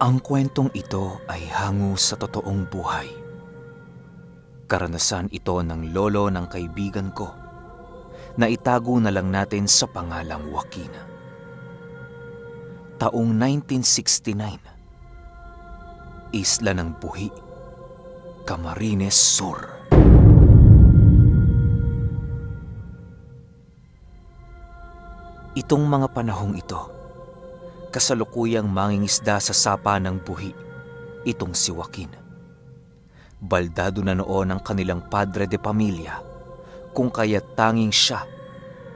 Ang kwentong ito ay hango sa totoong buhay. Karanasan ito ng lolo ng kaibigan ko na itago na lang natin sa pangalang Joaquin. Taong 1969, Isla ng Buhi, Camarines Sur. Itong mga panahong ito, kasalukuyang mangingisda sa sapa ng buhi itong si Joaquin. Baldado na noon ang kanilang padre de pamilya, kung kaya't tanging siya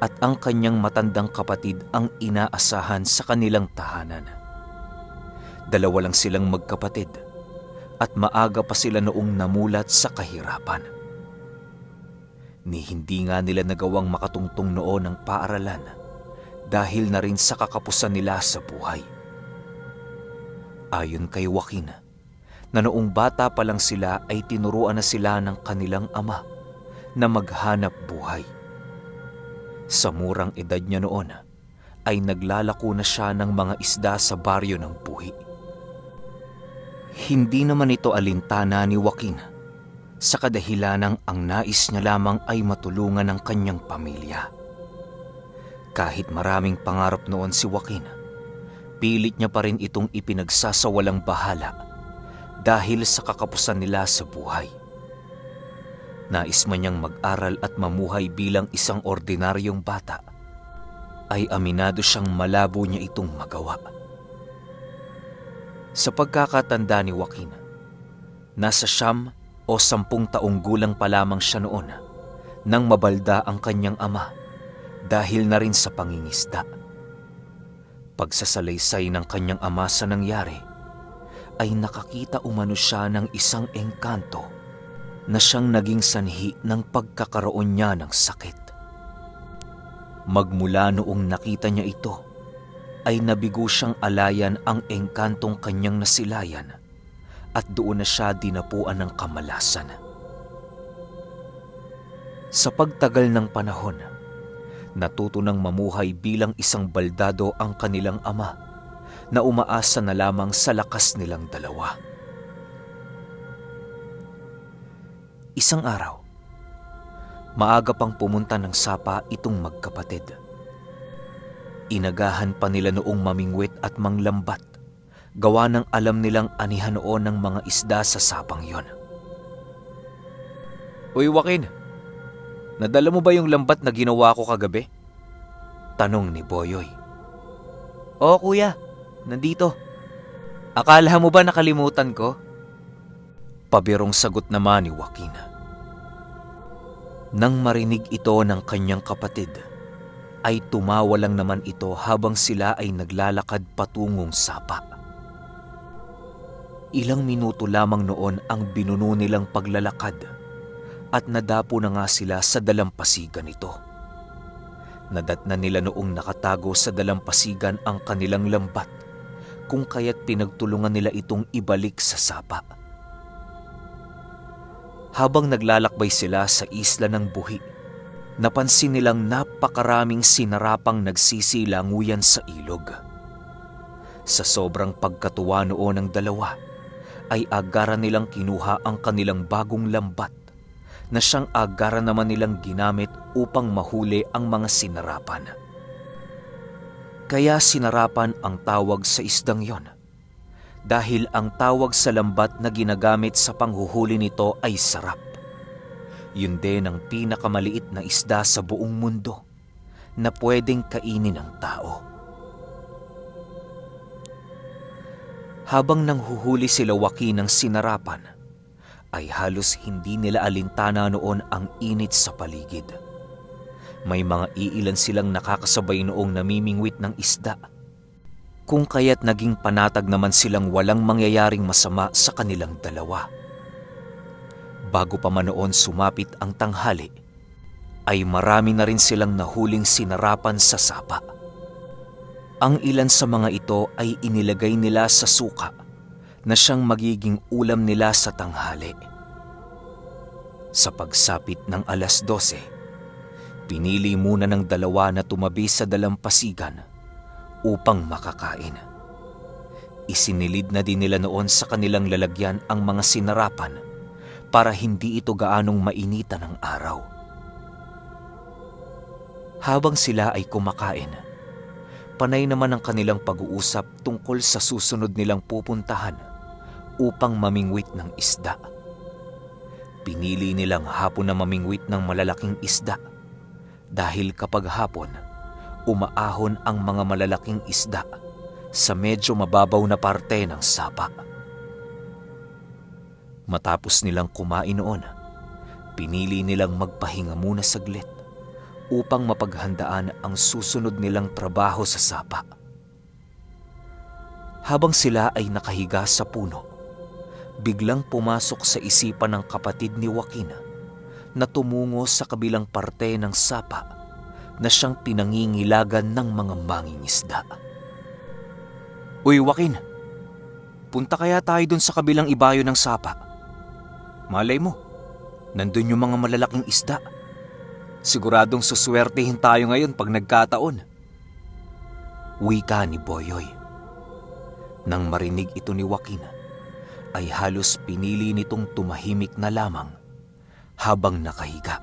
at ang kanyang matandang kapatid ang inaasahan sa kanilang tahanan. Dalawa lang silang magkapatid at maaga pa sila noong namulat sa kahirapan. Ni hindi nga nila nagawang makatungtong noon ng paaralan dahil na rin sa kakapusan nila sa buhay. Ayon kay Joaquin, na noong bata pa lang sila ay tinuruan na sila ng kanilang ama na maghanap buhay. Sa murang edad niya noon, ay naglalako na siya ng mga isda sa baryo ng buhi. Hindi naman ito alintana ni Joaquin sa kadahilanang ang nais niya lamang ay matulungan ang kanyang pamilya. Kahit maraming pangarap noon si Joaquin, pilit niya pa rin itong ipinagsasawalang bahala dahil sa kakapusan nila sa buhay. Nais man niyang mag-aral at mamuhay bilang isang ordinaryong bata, ay aminado siyang malabo niya itong magawa. Sa pagkakatanda ni Joaquin, nasa 9 o 10 taong gulang pa lamang siya noon nang mabalda ang kanyang ama dahil na rin sa pangingisda. Pagsasalaysay ng kanyang ama sa nangyari, ay nakakita umano siya ng isang engkanto na siyang naging sanhi ng pagkakaroon niya ng sakit. Magmula noong nakita niya ito, ay nabigo siyang alayan ang engkantong kanyang nasilayan at doon na siya dinapuan ng kamalasan. Sa pagtagal ng panahon, natuto ng mamuhay bilang isang baldado ang kanilang ama na umaasa na lamang sa lakas nilang dalawa. Isang araw, maaga pang pumunta ng sapa itong magkapatid. Inagahan pa nila noong mamingwit at manglambat, gawa ng alam nilang anihan noon ng mga isda sa sapang yon. "Uy, Joaquin, nadala mo ba yung lambat na ginawa ko kagabi?" tanong ni Boyoy. "Oo kuya, nandito. Akala mo ba nakalimutan ko?" Pabirong sagot naman ni Joaquin. Nang marinig ito ng kanyang kapatid, ay tumawa lang naman ito habang sila ay naglalakad patungong sapa. Ilang minuto lamang noon ang binuno nilang paglalakad at nadapo na nga sila sa dalampasigan nito. Nadatnan nila noong nakatago sa dalampasigan ang kanilang lambat, kung kaya't pinagtulungan nila itong ibalik sa sapa. Habang naglalakbay sila sa isla ng Buhi, napansin nilang napakaraming sinarapang nagsisilanguyan sa ilog. Sa sobrang pagkatuwa noon ng dalawa, ay agaran nilang kinuha ang kanilang bagong lambat na siyang agaran naman nilang ginamit upang mahuli ang mga sinarapan. Kaya sinarapan ang tawag sa isdang yon, dahil ang tawag sa lambat na ginagamit sa panghuhuli nito ay sarap. Yun din ang pinakamaliit na isda sa buong mundo na pwedeng kainin ng tao. Habang nanghuhuli sila Joaquin ng sinarapan, ay halos hindi nila alintana noon ang init sa paligid. May mga iilan silang nakakasabay noong namimingwit ng isda, kung kaya't naging panatag naman silang walang mangyayaring masama sa kanilang dalawa. Bago pa man noon sumapit ang tanghali, ay marami na rin silang nahuling sinarapan sa sapa. Ang ilan sa mga ito ay inilagay nila sa suka na siyang magiging ulam nila sa tanghali. Sa pagsapit ng 12:00, pinili muna ng dalawa na tumabi sa dalampasigan upang makakain. Isinilid na din nila noon sa kanilang lalagyan ang mga sinarapan para hindi ito gaanong mainitan ng araw. Habang sila ay kumakain, panay naman ang kanilang pag-uusap tungkol sa susunod nilang pupuntahan upang mamingwit ng isda. Pinili nilang hapon na mamingwit ng malalaking isda dahil kapag hapon, umaahon ang mga malalaking isda sa medyo mababaw na parte ng sapa. Matapos nilang kumain noon, pinili nilang magpahinga muna saglit upang mapaghandaan ang susunod nilang trabaho sa sapa. Habang sila ay nakahiga sa puno, biglang pumasok sa isipan ng kapatid ni Joaquin na tumungo sa kabilang parte ng sapa na siyang pinangingilagan ng mga mangingisda. "Uy, Joaquin, punta kaya tayo dun sa kabilang ibayo ng sapa. Malay mo, nandun yung mga malalaking isda. Siguradong suswertehin tayo ngayon pag nagkataon." Wika ni Boyoy. Nang marinig ito ni Joaquin, ay halos pinili nitong tumahimik na lamang habang nakahiga.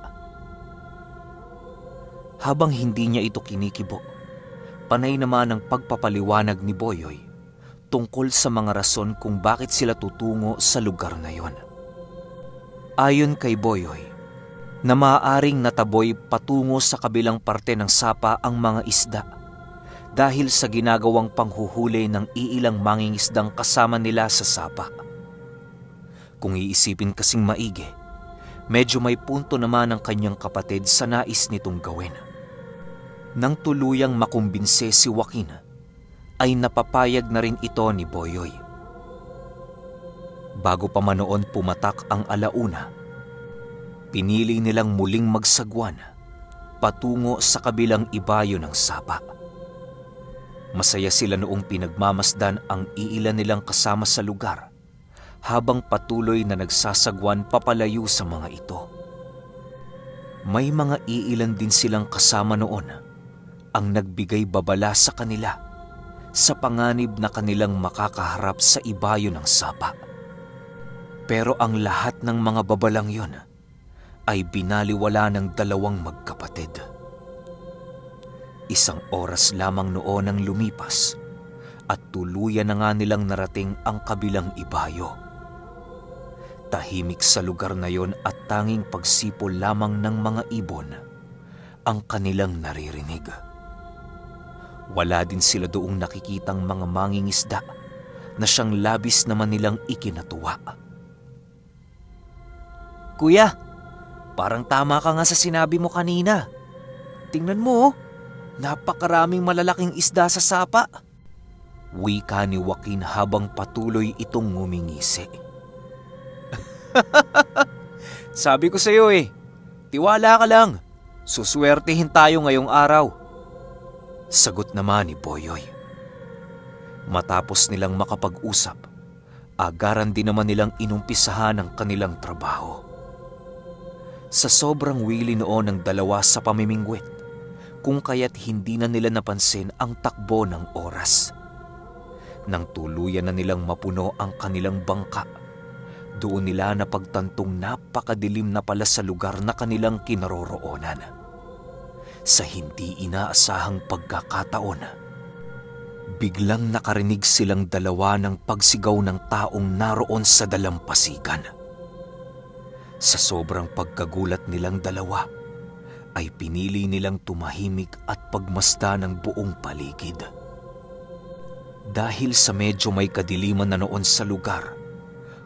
Habang hindi niya ito kinikibo, panay naman ang pagpapaliwanag ni Boyoy tungkol sa mga rason kung bakit sila tutungo sa lugar na yon. Ayon kay Boyoy, na maaaring nataboy patungo sa kabilang parte ng sapa ang mga isda dahil sa ginagawang panghuhuli ng iilang mangingisdang kasama nila sa sapa. Kung iisipin kasing maigi, medyo may punto naman ang kanyang kapatid sa nais nitong gawin. Nang tuluyang makumbinse si Joaquin, ay napapayag na rin ito ni Boyoy. Bago pa man noon pumatak ang alauna, pinili nilang muling magsagwan patungo sa kabilang ibayo ng sapa. Masaya sila noong pinagmamasdan ang iilan nilang kasama sa lugar habang patuloy na nagsasagwan papalayo sa mga ito. May mga iilan din silang kasama noon ang nagbigay babala sa kanila sa panganib na kanilang makakaharap sa ibayo ng sapa. Pero ang lahat ng mga babalang yon ay binaliwala ng dalawang magkapatid. Isang oras lamang noon ang lumipas at tuluyan na nga nilang narating ang kabilang ibayo. Tahimik sa lugar na yon at tanging pagsipol lamang ng mga ibon ang kanilang naririnig. Wala din sila doong nakikitang mga mangingisda na siyang labis naman nilang ikinatuwa. "Kuya, parang tama ka nga sa sinabi mo kanina. Tingnan mo, napakaraming malalaking isda sa sapa." Wika ni Joaquin habang patuloy itong ngumingisi. "Sabi ko sa iyo tiwala ka lang. Suswertehin tayo ngayong araw." Sagot naman ni Boyoy. Matapos nilang makapag-usap, agaran din naman nilang inumpisahan ang kanilang trabaho. Sa sobrang wili noon ng dalawa sa pamimingwit, kung kaya't hindi na nila napansin ang takbo ng oras. Nang tuluyan na nilang mapuno ang kanilang bangka, doon nila napagtantong napakadilim na pala sa lugar na kanilang kinaroroonan. Sa hindi inaasahang pagkakataon, biglang nakarinig silang dalawa ng pagsigaw ng taong naroon sa dalampasigan. Sa sobrang pagkagulat nilang dalawa, ay pinili nilang tumahimik at pagmasdan ng buong paligid. Dahil sa medyo may kadiliman na noon sa lugar,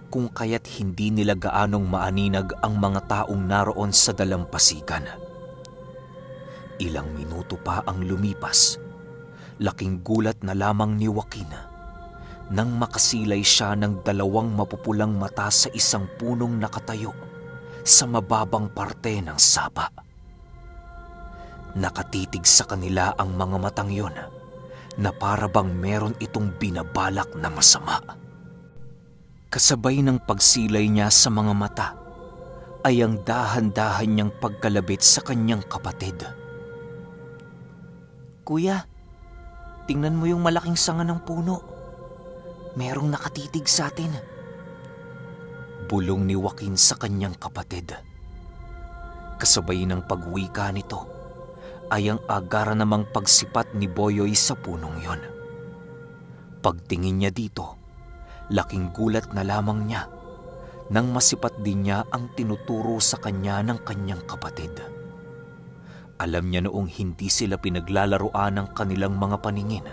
kung kaya't hindi nila gaanong maaninag ang mga taong naroon sa dalampasigan. Ilang minuto pa ang lumipas, laking gulat na lamang ni Joaquin nang makasilay siya ng dalawang mapupulang mata sa isang punong nakatayo sa mababang parte ng sapa. Nakatitig sa kanila ang mga matang yon na para bang meron itong binabalak na masama. Kasabay ng pagsilay niya sa mga mata ay ang dahan-dahan niyang pagkalabit sa kanyang kapatid. "Kuya, tingnan mo yung malaking sanga ng puno. Merong nakatitig sa atin. Bulong ni Joaquin sa kanyang kapatid. Kasabay ng pagwika nito ay ang agara namang pagsipat ni Boyoy sa punong yon. Pagtingin niya dito, laking gulat na lamang niya nang masipat din niya ang tinuturo sa kanya ng kanyang kapatid. Alam niya noong hindi sila pinaglalaroan ng kanilang mga paningin,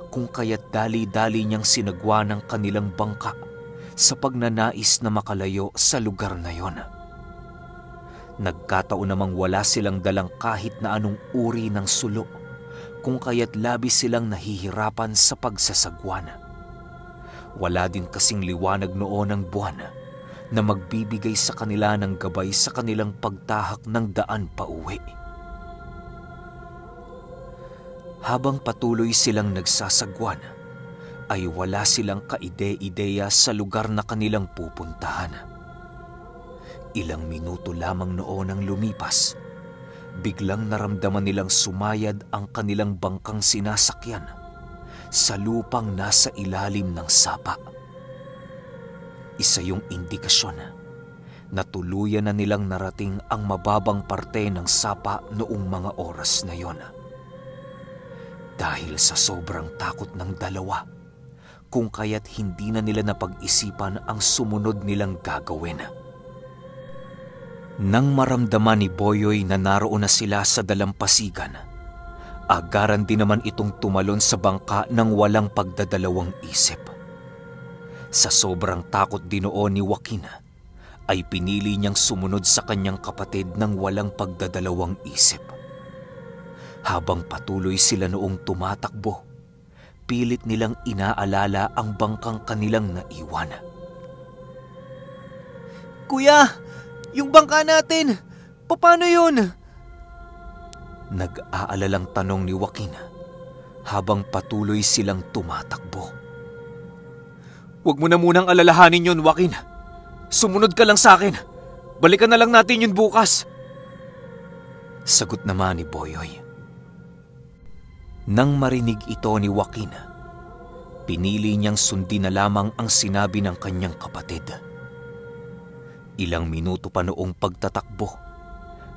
kung kaya't dali-dali niyang sinagwa ng kanilang bangka sa pagnanais na makalayo sa lugar na yon. Nagkataon namang wala silang dalang kahit na anong uri ng sulo, kung kaya't labis silang nahihirapan sa pagsasagwan. Wala din kasing liwanag noon ng buwan na magbibigay sa kanila ng gabay sa kanilang pagtahak ng daan pauwi. Habang patuloy silang nagsasagwan, ay wala silang kaide-ideya sa lugar na kanilang pupuntahan. Ilang minuto lamang noon ang lumipas, biglang naramdaman nilang sumayad ang kanilang bangkang sinasakyan sa lupang nasa ilalim ng sapa. Isa yung indikasyon na tuluyan na nilang narating ang mababang parte ng sapa noong mga oras na yon. Dahil sa sobrang takot ng dalawa, kung kaya't hindi na nila napag-isipan ang sumunod nilang gagawin. Nang maramdaman ni Boyoy na naroon na sila sa dalampasigan, agaran din naman itong tumalon sa bangka ng walang pagdadalawang isip. Sa sobrang takot din noon ni Joaquin, ay pinili niyang sumunod sa kanyang kapatid ng walang pagdadalawang isip. Habang patuloy sila noong tumatakbo, pilit nilang inaalala ang bangkang kanilang naiwan. Kuya! Yung bangka natin! Paano yun? Nag-aalalang tanong ni Joaquin habang patuloy silang tumatakbo. Huwag mo na munang alalahanin yun, Joaquin. Sumunod ka lang sa akin. Balikan na lang natin yun bukas. Sagot naman ni Boyoy. Nang marinig ito ni Joaquin, pinili niyang sundin na lamang ang sinabi ng kanyang kapatid. Ilang minuto pa noong pagtatakbo,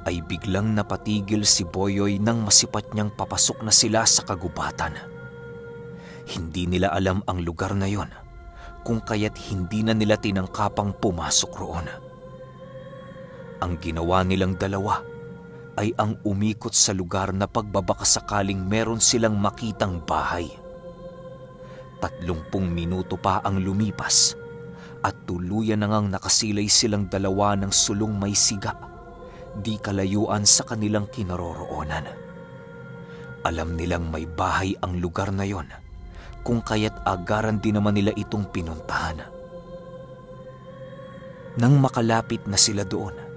ay biglang napatigil si Boyoy nang masipat niyang papasok na sila sa kagubatan. Hindi nila alam ang lugar na yon, kung kaya't hindi na nila tinangkapang pumasok roon. Ang ginawa nilang dalawa ay ang umikot sa lugar na pagbabakasakaling meron silang makitang bahay. 30 minuto pa ang lumipas at tuluyan na ngang nakasilay silang dalawa ng sulong may siga, di kalayuan sa kanilang kinaroroonan. Alam nilang may bahay ang lugar na yon, kung kaya't agaran din naman nila itong pinuntahan. Nang makalapit na sila doon,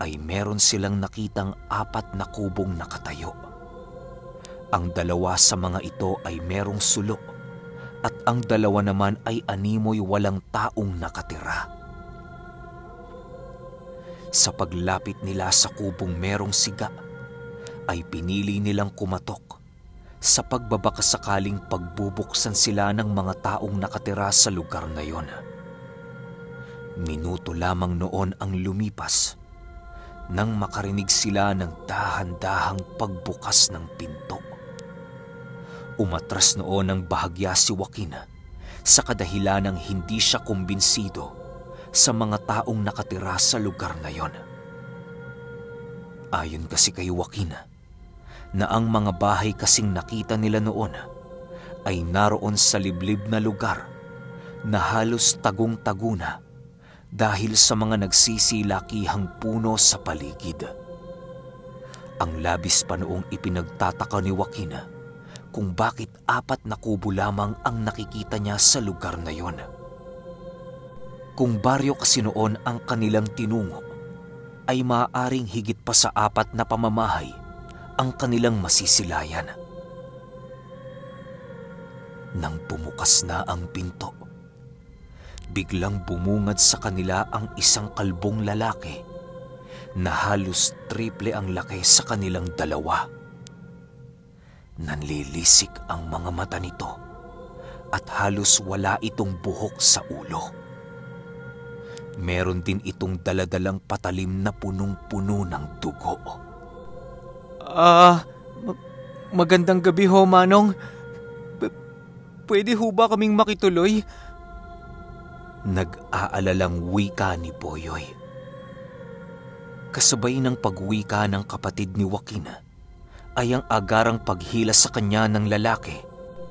ay meron silang nakitang 4 na kubong nakatayo. Ang 2 sa mga ito ay merong sulo at ang 2 naman ay animoy walang taong nakatira. Sa paglapit nila sa kubong merong siga, ay pinili nilang kumatok sa pagbabakasakaling pagbubuksan sila ng mga taong nakatira sa lugar na yon. Minuto lamang noon ang lumipas nang makarinig sila ng dahan-dahang pagbukas ng pinto. Umatras noon ang bahagya si Joaquin sa kadahilanang hindi siya kumbinsido sa mga taong nakatira sa lugar na yon. Ayon kasi kay Joaquin, na ang mga bahay kasing nakita nila noon ay naroon sa liblib na lugar na halos tagong-tago na dahil sa mga nagsisilakihang puno sa paligid. Ang labis pa noong ipinagtataka ni Joaquin kung bakit 4 na kubo lamang ang nakikita niya sa lugar na yon. Kung baryo kasi noon ang kanilang tinungo, ay maaaring higit pa sa 4 na pamamahay ang kanilang masisilayan. Nang bumukas na ang pinto, biglang bumungad sa kanila ang isang kalbong lalaki na halos triple ang laki sa kanilang 2. Nanlilisik ang mga mata nito at halos wala itong buhok sa ulo. Meron din itong daladalang patalim na punong-puno ng dugo. Magandang gabi ho, Manong. Pwede ho ba kaming makituloy? Nag-aalalang wika ni Boyoy. Kasabay ng pagwika ng kapatid ni Joaquin ay ang agarang paghila sa kanya ng lalaki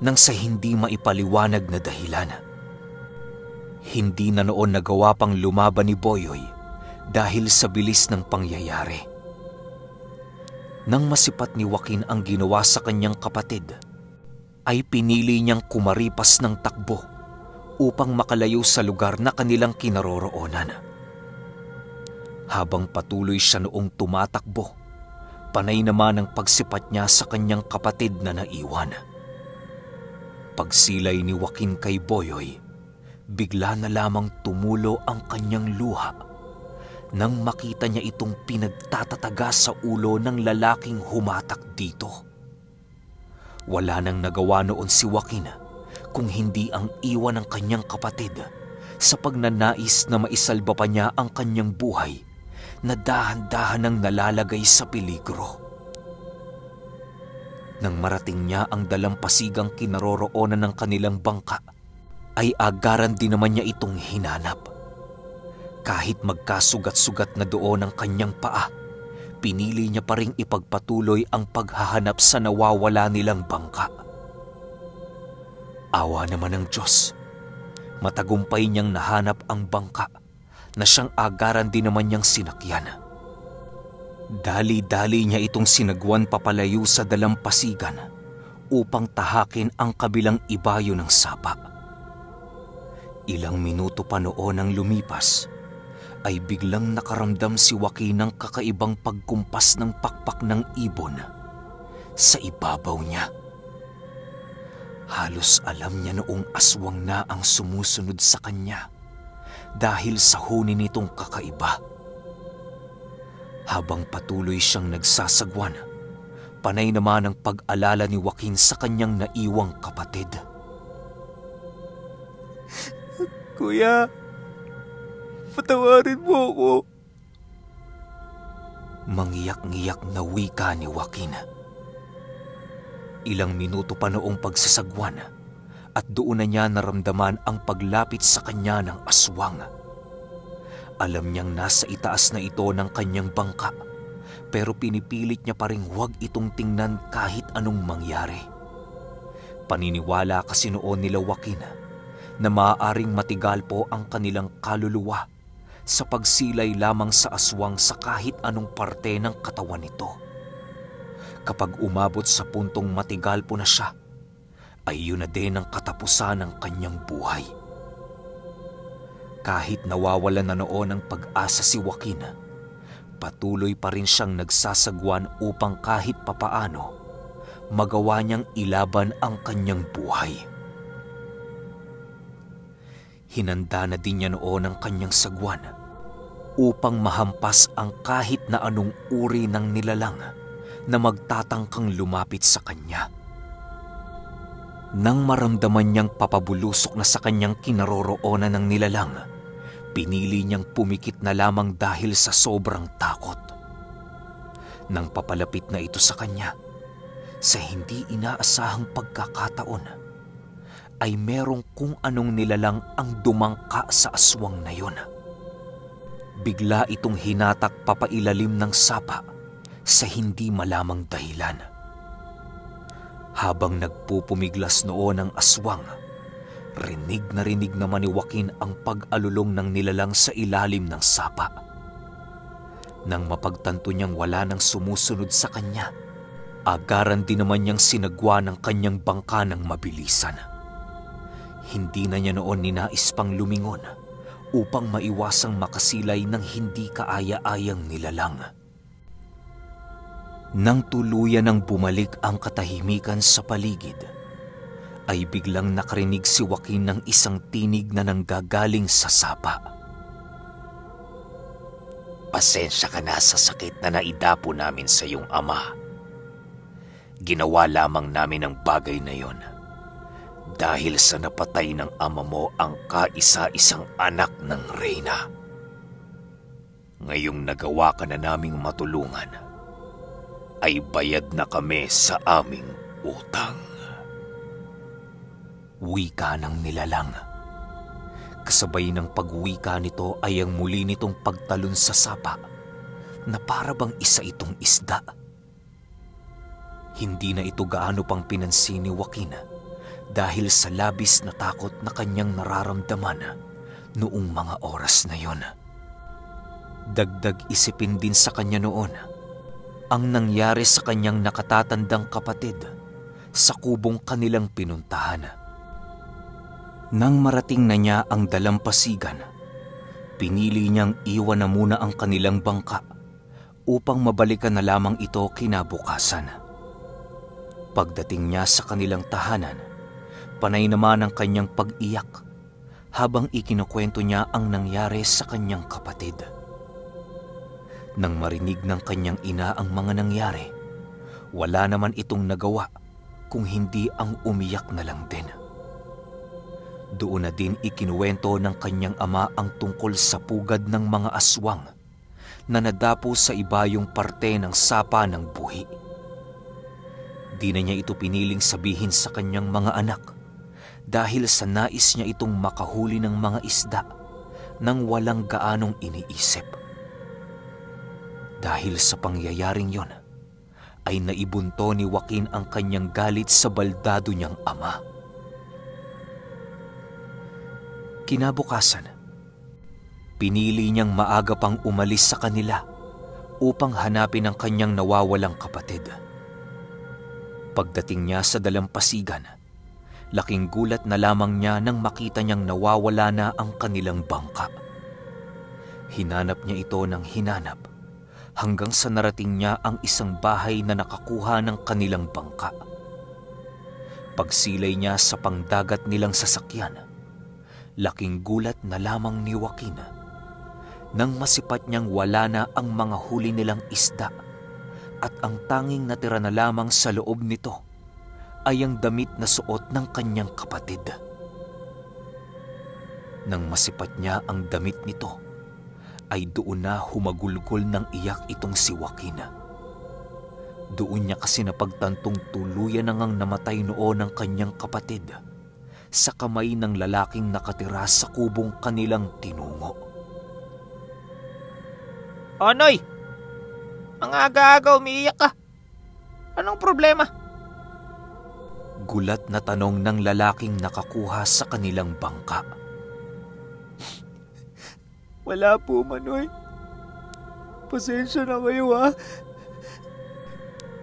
nang sa hindi maipaliwanag na dahilan. Hindi na noon nagawa pang lumaban ni Boyoy dahil sa bilis ng pangyayari. Nang masipat ni Joaquin ang ginawa sa kanyang kapatid, ay pinili niyang kumaripas ng takbo upang makalayo sa lugar na kanilang kinaroroonan. Habang patuloy siya noong tumatakbo, panay naman ang pagsipat niya sa kanyang kapatid na naiwan. Pagsilay ni Joaquin kay Boyoy, bigla na lamang tumulo ang kanyang luha nang makita niya itong pinagtatataga sa ulo ng lalaking humatak dito. Wala nang nagawa noon si Joaquin kung hindi ang iwan ng kanyang kapatid sa pagnanais na maisalba pa niya ang kanyang buhay na dahan-dahan nang nalalagay sa peligro. Nang marating niya ang dalampasigang kinaroroonan ng kanilang bangka, ay agaran din naman niya itong hinanap. Kahit magkasugat-sugat na doon ang kanyang paa, pinili niya pa ring ipagpatuloy ang paghahanap sa nawawala nilang bangka. Awa naman ng Diyos, matagumpay niyang nahanap ang bangka na siyang agaran din naman niyang sinakyan. Dali-dali niya itong sinagwan papalayo sa dalampasigan upang tahakin ang kabilang ibayo ng sapa. Ilang minuto pa noon ang lumipas, ay biglang nakaramdam si Joaquin ng kakaibang pagkumpas ng pakpak ng ibon sa ibabaw niya. Halos alam niya noong aswang na ang sumusunod sa kanya dahil sa huni nitong kakaiba. Habang patuloy siyang nagsasagwan, panay naman ang pag-alala ni Joaquin sa kanyang naiwang kapatid. Kuya, patawarin mo ako. Mangiyak-ngiyak na wika ni Joaquin. Ilang minuto pa noong pagsasagwan at doon na niya naramdaman ang paglapit sa kanya ng aswang. Alam niyang nasa itaas na ito ng kanyang bangka, pero pinipilit niya pa ring huwag itong tingnan kahit anong mangyari. Paniniwala kasi noon nila Joaquin na maaaring matigal po ang kanilang kaluluwa sa pagsilay lamang sa aswang sa kahit anong parte ng katawan nito. Kapag umabot sa puntong matigal po na siya, ay yun na din ang katapusan ng kanyang buhay. Kahit nawawalan na noon ang pag-asa si Joaquin, patuloy pa rin siyang nagsasagwan upang kahit papaano magawa niyang ilaban ang kanyang buhay. Hinanda na din niya noon ang kanyang sagwan upang mahampas ang kahit na anong uri ng nilalang na magtatangkang lumapit sa kanya. Nang maramdaman niyang papabulusok na sa kanyang kinaroroonan ng nilalang, pinili niyang pumikit na lamang dahil sa sobrang takot. Nang papalapit na ito sa kanya, sa hindi inaasahang pagkakataon, ay merong kung anong nilalang ang dumangka sa aswang na yun. Bigla itong hinatak papailalim ng sapa sa hindi malamang dahilan. Habang nagpupumiglas noon ang aswang, rinig naman ni Joaquin ang pag-alulong ng nilalang sa ilalim ng sapa. Nang mapagtanto niyang wala nang sumusunod sa kanya, agaran din naman niyang sinagwa ng kanyang bangka ng mabilisan. Hindi na niya noon ninais pang lumingon upang maiwasang makasilay ng hindi kaaya-ayang nilalang. Nang tuluyan ng bumalik ang katahimikan sa paligid, ay biglang nakarinig si Joaquin ng isang tinig na nanggagaling sa sapa. Pasensya ka na sa sakit na naidapo namin sa iyong ama. Ginawa lamang namin ang bagay na yon dahil sa napatay ng ama mo ang kaisa-isang anak ng reyna. Ngayong nagawa ka na naming matulungan, ay bayad na kami sa aming utang. Wika ng nilalang. Kasabay ng pagwika nito ay ang muli nitong pagtalon sa sapa na para bang isa itong isda. Hindi na ito gaano pang pinansin ni Joaquin dahil sa labis na takot na kanyang nararamdaman noong mga oras na yon. Dagdag isipin din sa kanya noon ang nangyari sa kanyang nakatatandang kapatid sa kubong kanilang pinuntahan. Nang marating na niya ang dalampasigan, pinili niyang iwan na muna ang kanilang bangka upang mabalikan na lamang ito kinabukasan. Pagdating niya sa kanilang tahanan, panay naman ang kanyang pag-iyak habang ikinukwento niya ang nangyari sa kanyang kapatid. Nang marinig ng kanyang ina ang mga nangyari, wala naman itong nagawa kung hindi ang umiyak na lang din. Doon na din ikinuwento ng kanyang ama ang tungkol sa pugad ng mga aswang na nadapo sa ibayong parte ng sapa ng buhi. Di na niya ito piniling sabihin sa kanyang mga anak dahil sa nais niya itong makahuli ng mga isda nang walang gaanong iniisip. Dahil sa pangyayaring yon, ay naibunto ni Joaquin ang kanyang galit sa baldado niyang ama. Kinabukasan, pinili niyang maaga pang umalis sa kanila upang hanapin ang kanyang nawawalang kapatid. Pagdating niya sa dalampasigan, laking gulat na lamang niya nang makita niyang nawawala na ang kanilang bangka. Hinanap niya ito ng hinanap hanggang sa narating niya ang isang bahay na nakakuha ng kanilang bangka. Pagsilay niya sa pangdagat nilang sasakyan, laking gulat na lamang ni Joaquin nang masipat niyang wala na ang mga huli nilang isda at ang tanging natira na lamang sa loob nito ay ang damit na suot ng kanyang kapatid. Nang masipat niya ang damit nito, ay doon na humagulgol ng iyak itong si Joaquin. Doon niya kasi napagtantong tuluyan na ngang namatay noon ang kanyang kapatid sa kamay ng lalaking nakatira sa kubong kanilang tinungo. Onoy! Ang aga-aga umiiyak ka. Anong problema? Gulat na tanong ng lalaking nakakuha sa kanilang bangka. Wala po, Manoy. Pasensya na kayo, ha?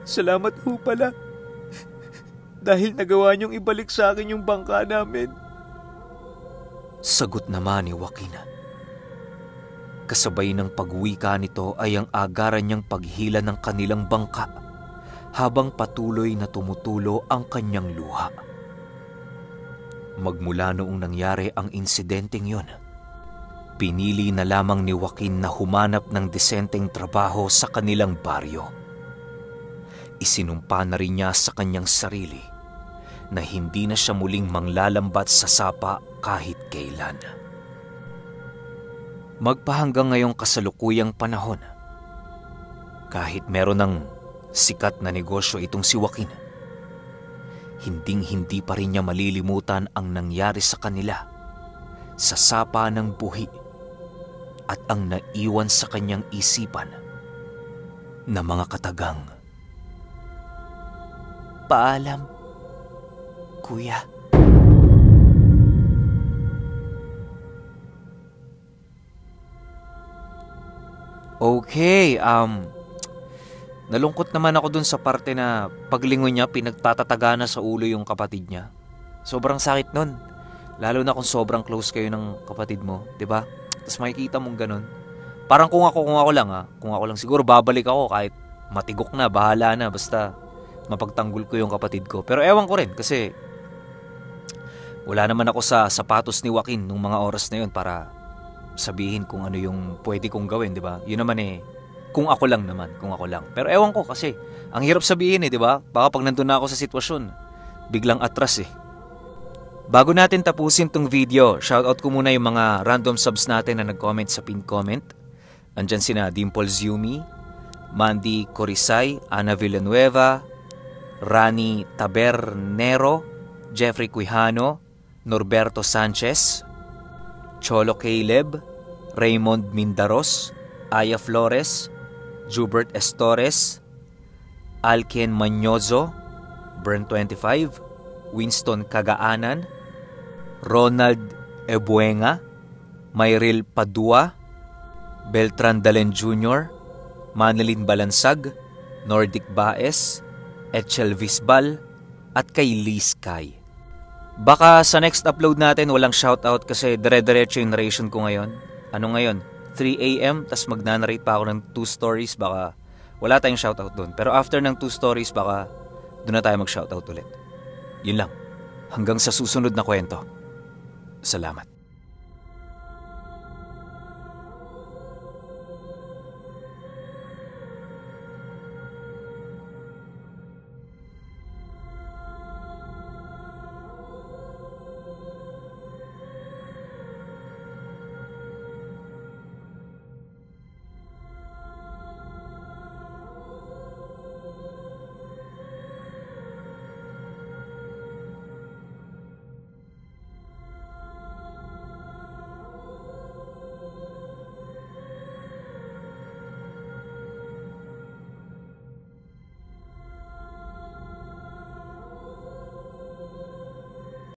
Salamat po pala. Dahil nagawa niyong ibalik sa akin yung bangka namin. Sagot naman ni Joaquin. Kasabay ng pagwika nito ay ang agaran niyang paghila ng kanilang bangka habang patuloy na tumutulo ang kanyang luha. Magmula noong nangyari ang insidenteng yon, pinili na lamang ni Joaquin na humanap ng desenteng trabaho sa kanilang baryo. Isinumpa na rin niya sa kanyang sarili na hindi na siya muling manglalambat sa sapa kahit kailan. Magpahanggang ngayong kasalukuyang panahon, kahit meron ng sikat na negosyo itong si Joaquin, hinding-hindi pa rin niya malilimutan ang nangyari sa kanila sa sapa ng buhi at ang naiwan sa kanyang isipan na mga katagang, "Paalam, Kuya." Okay, nalungkot naman ako dun sa parte na paglingon niya pinagtatataga na sa ulo yung kapatid niya. Sobrang sakit nun. Lalo na kung sobrang close kayo ng kapatid mo, 'di ba? Tapos makikita mong ganun. Parang kung ako lang siguro babalik ako kahit matigok na, bahala na, basta mapagtanggol ko yung kapatid ko. Pero ewan ko rin kasi wala naman ako sa sapatos ni Joaquin nung mga oras na yun para sabihin kung ano yung pwede kong gawin, di ba? Yun naman kung ako lang. Pero ewan ko kasi, ang hirap sabihin di ba? Baka pag nandun na ako sa sitwasyon, biglang atras Bago natin tapusin tong video, shoutout ko muna yung mga random subs natin na nag-comment sa pin comment. Andyan sina Dimples Yumi, Mandy Corisay, Ana Villanueva, Rani Tabernero, Jeffrey Quijano, Norberto Sanchez, Cholo Caleb, Raymond Mindaros, Aya Flores, Jubert Estores, Alken Manyozo, Burn25, Winston Kagaanan, Ronald Ebuenga, Mayril Padua, Beltran Dalen Jr., Manilin Balansag, Nordic Baes, Etchel Visbal, at kay Liz Kai. Baka sa next upload natin walang shoutout kasi dire-diretso yung narration ko ngayon. Ano ngayon? 3 AM, tas magnanarrate pa ako ng 2 stories, baka wala tayong shoutout doon. Pero after ng 2 stories, baka doon na tayo mag-shoutout ulit. Yun lang. Hanggang sa susunod na kwento. Salamat.